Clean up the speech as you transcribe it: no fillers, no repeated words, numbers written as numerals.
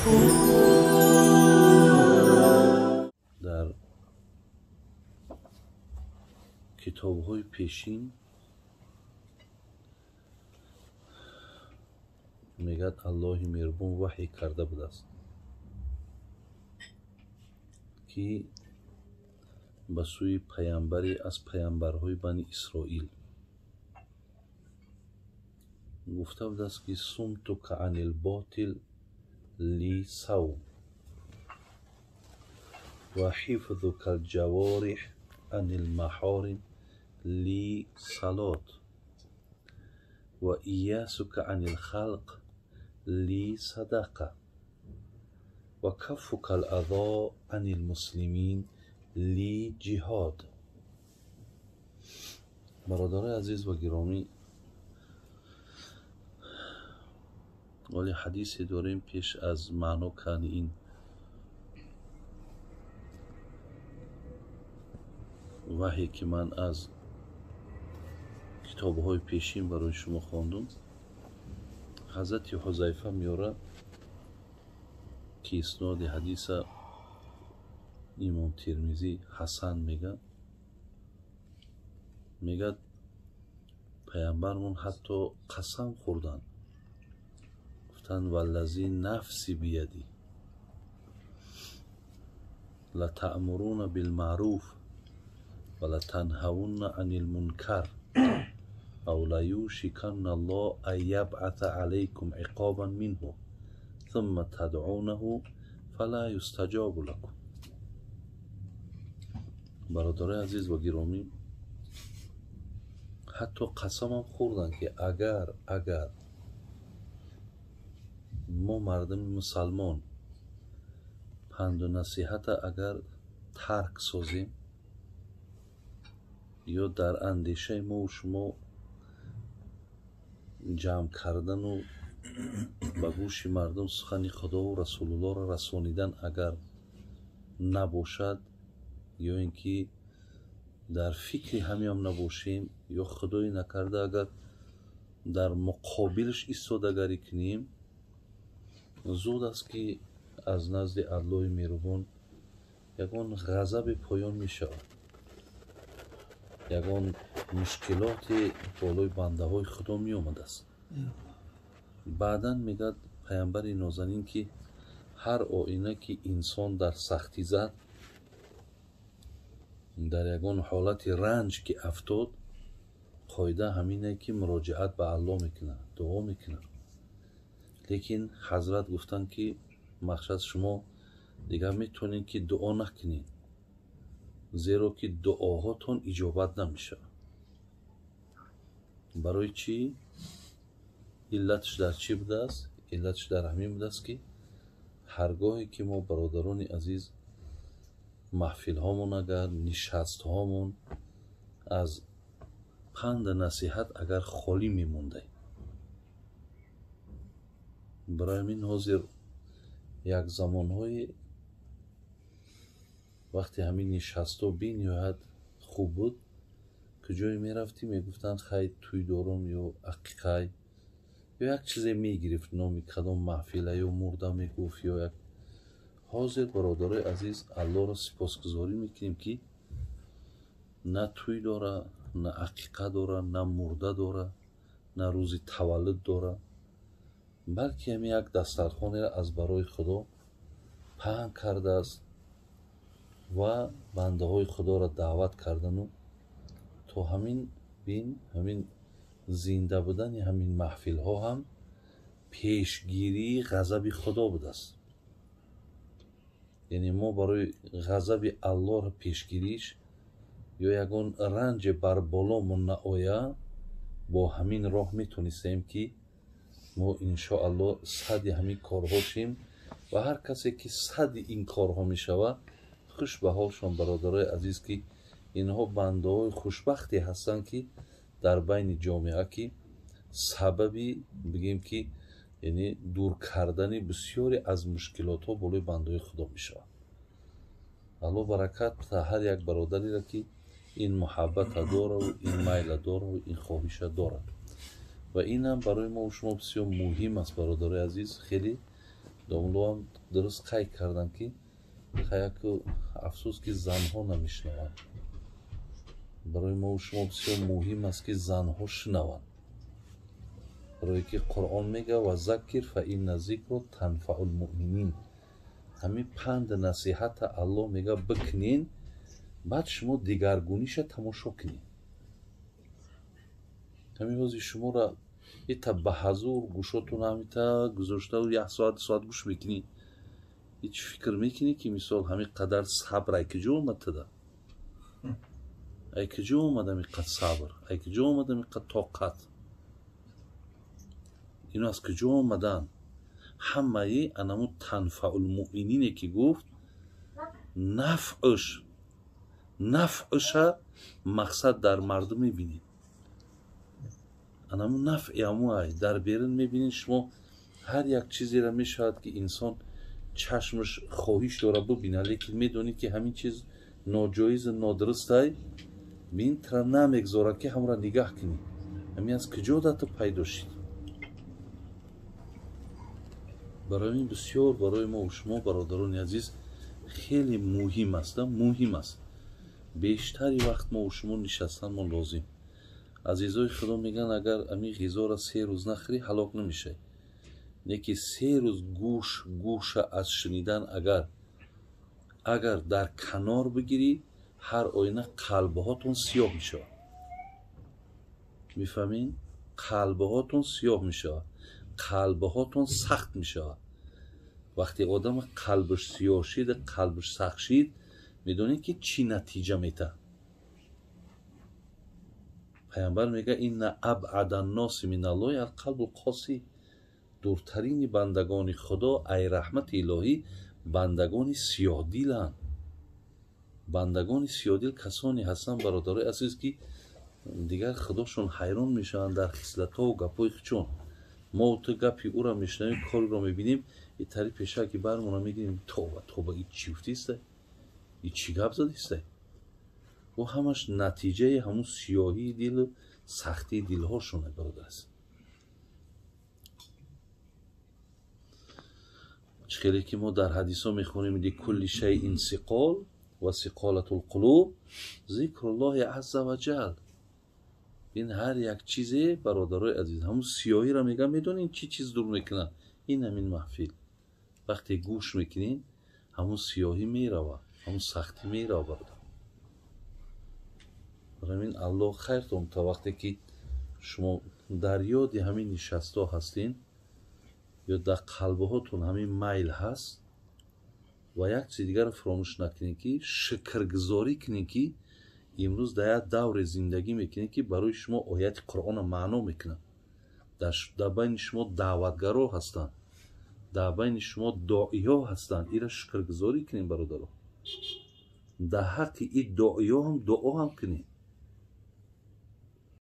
Дар китобҳои пешин мегӯяд Аллоҳи меҳрубон ваҳй карда будааст, ки ба сӯи паямбаре аз паямбарҳои Бани Исроил гуфта будааст, ки сумтука анил ботил ли савм ва ҳифзука алҷавориҳ анил маҳорим ли салот ва иясука анил халқ ли садақа ва каффука алазо анил муслимин ли ҷиҳод. Бародарои азиз ва гиромӣ, вале ҳадисе дорем пеш аз маъно кардани ин ваҳе ки ман аз китобҳои пешин барои шумо хондум, ҳазрати Ҳузайфа меорад, ки исноди ҳадиса Имом Термизӣ ҳасан мегӯяд. Мегӯяд паямбармон ҳатто қасам хӯрданд, гуфтанд: валлази нафси бияди латаъмуруна билмаъруф ва латанҳавунна анил мункар ав лаюшиканна Аллоҳ ан ябъата алайкум иқобан минҳу сумма тадъунаҳу фала юстаҷобу лакум. Бародарои азиз ва гиромӣ, ҳатто қасамам хӯрданд, ки агар мо мардуми мусалмон панду насиҳата агар тарк созем ё дар андешаи мову шумо ҷамъ кардану ба гӯши мардум сухани Худову Расулуллоҳро расонидан агар набошад, ё ин ки дар фикри ҳамиам набошем, ё худое накарда агар дар муқобилаш истодагарӣ кунем, зуд аст, ки аз назди Аллоҳи меҳрубон ягон ғазаби поён мешавад, ягон мушкилоте болои бандаҳои Худо меомадааст. Баъдан мегӯяд паямбари нозанин, ки ҳар оина ки инсон дар сахтӣ зад, дар ягон ҳолати ранҷ ки афтод, қоида ҳамине, ки муроҷиат ба Аллоҳ мекунад, дуо мекунад. Лекин ҳазрат гуфтанд, ки мақсад шумо дигар метавонед, ки дуо накунед, зеро ки дуоҳотон иҷобат намешавад. Барои чӣ? Иллатш дар чӣ будааст? Иллатш дар ҳамин будааст, ки ҳаргоҳе ки мо, бародарони азиз, маҳфилҳомон агар нишастҳомон аз панду насиҳат агар холӣ мемондаем, барои ҳамин ҳозир як замонҳое вақте ҳамин нишастҳо бениҳоят хуб буд, куҷое мерафтӣ, мегуфтанд: хай, тӯй дорум ё ақиқай ё як чизе мегирифт, номи кадом маҳфила ё мурда мегуфт ё як. Ҳозир, бародарои азиз, Аллоҳро сипосгузорӣ мекунем, ки на тӯй дора, на ақиқа дора, на мурда дора, на рӯзи таваллуд дора, балки ҳамин як дастархонеро аз барои Худо паҳн кардааст ва бандаҳои Худоро даъват кардану то ҳамин бин, ҳамин зинда будани ҳамин маҳфилҳо ҳам пешгирии ғазаби Худо будааст. Яъне мо барои ғазаби Аллоҳро пешгириш ё ягон ранҷе бар боломон наоя, бо ҳамин роҳ метонистем, ки мо иншоаллоҳ сади ҳамин корҳо шем ва ҳар касе ки сади ин корҳо мешавад, хуш ба ҳолшон, бародарои азиз, ки инҳо бандаҳои хушбахте ҳастанд, ки дар байни ҷомеа ки сабаби бигем, ки яъне дур кардани бисёре аз мушкилотҳо болои бандаҳои Худо мешавад. Аллоҳ баракат ҳар як бародареро, ки ин муҳаббата дораву ин майла дораву ин хоҳиша дорад. Ва инам барои мо шумо бисёр муҳим аст, бародарои азиз. Хеле Домлоам дуруст қайд карданд, ки хаяку афсӯс, ки занҳо намешунаванд. Барои мо шумо бисёр муҳим аст, ки занҳо шунаванд, барое ки Қуръон мега: «Ва заккир фа инна зикро танфаул муъминин». Ҳамин панд насиҳата Аллоҳ мега бикунен, баъд шумо дигаргуниша тамошо кунед. Ҳамин ҳозир шуморо ита ба ҳазур гӯшотон ҳамита гузоштау як соат, 2 соат гӯш мекунӣ, ҳеҷ фикр мекунӣ, ки мисол ҳамин қадар сабр ай куҷо омад туда? Ай куҷо омад ҳамин қад сабр? Ай куҷо омад ҳамин қад тоқат? Ино аз куҷо омаданд? Ҳамаи анаму танфаулмуъминине, ки гуфт, нафъша мақсад дар мардум мебинед. Анаму нафъи аму ай дар берун мебинед. Шумо ҳар як чизеро мешавад, ки инсон чашмаш хоҳиш дора бубинад, лекин медонед, ки ҳамин чиз ноҷоизу нодурустай, бин, тра намегзорад, ки ҳамро нигаҳ кунӣ. Ҳамин аз куҷо да ту пайдо шид? Барои ин бисёр барои мо шумо, бародарони азиз, хеле муҳим аст, муҳим аст. Бештари вақт мо шумо нишастанмон лозим. Азизои Худо мегӯянд, агар ҳамин ғизоро 3 рӯз нахӯрӣ, ҳалок намешавӣ, не ки 3 рӯз гӯша аз шунидан агар дар канор бигирӣ, ҳар оина қалбҳотон сиёҳ мешавад. Мефаҳмед? Қалбҳотон сиёҳ мешавад, қалбҳотон сахт мешавад. Вақте одам қалбаш сиёҳ шид, қалбаш сахт шид, медонед, ки чӣ натиҷа метаҳад? Пайғамбар мегӯяд: «Инна абъада нноси миналлоҳи алқалбу лқосӣ». Дуртарини бандагони Худо ай раҳмати илоҳӣ бандагони сиёҳдиланд. Бандагони сиёҳдил касоне ҳастанд, бародарои азиз, ки дигар худошон ҳайрон мешаванд дар хислатҳову гапҳои худшон. Мо ту гапи ӯро мешунавем, кориро мебинем, и тари пешаки бармона мегирем: «Тоба, тоба, и чӣ гуфтистай, и чӣ гап задистай?» Ӯ ҳамаш натиҷаи ҳамун сиёҳии дилу сахтии дилҳошоне, бародар аст. Чӣ хеле ки мо дар ҳадисҳо мехонем: «Ликулли шайин сиқол ва сиқолатул қулуб зикруллоҳи азза ва ҷал». Ин ҳар як чизе, бародарои азиз, ҳамун сиёҳиро мегӯям, медонед, чӣ чиз дур мекунад? Ин ҳамин маҳфил. Вақте гӯш мекунед, ҳамун сиёҳӣ меравад, ҳамун сахтӣ меравад, бародар. Барои ҳамин Аллоҳ хайртон то вақте ки шумо дар ёди ҳамин нишастҳо ҳастин ё дар қалбҳотон ҳамин майл ҳаст. Ва як чизи дигарро фаромӯш накунед, ки шукргузорӣ кунед, ки имрӯз дар як давре зиндагӣ мекунед, ки барои шумо ояти Қуръонро маъно мекунад. Дар байни шумо даъватгаро ҳастанд, дар байни шумо доиҳо ҳастанд. Ира шукргузорӣ кунед, бародаро. Дар ҳаққи и доиҳо ҳам дуо ҳам кунед.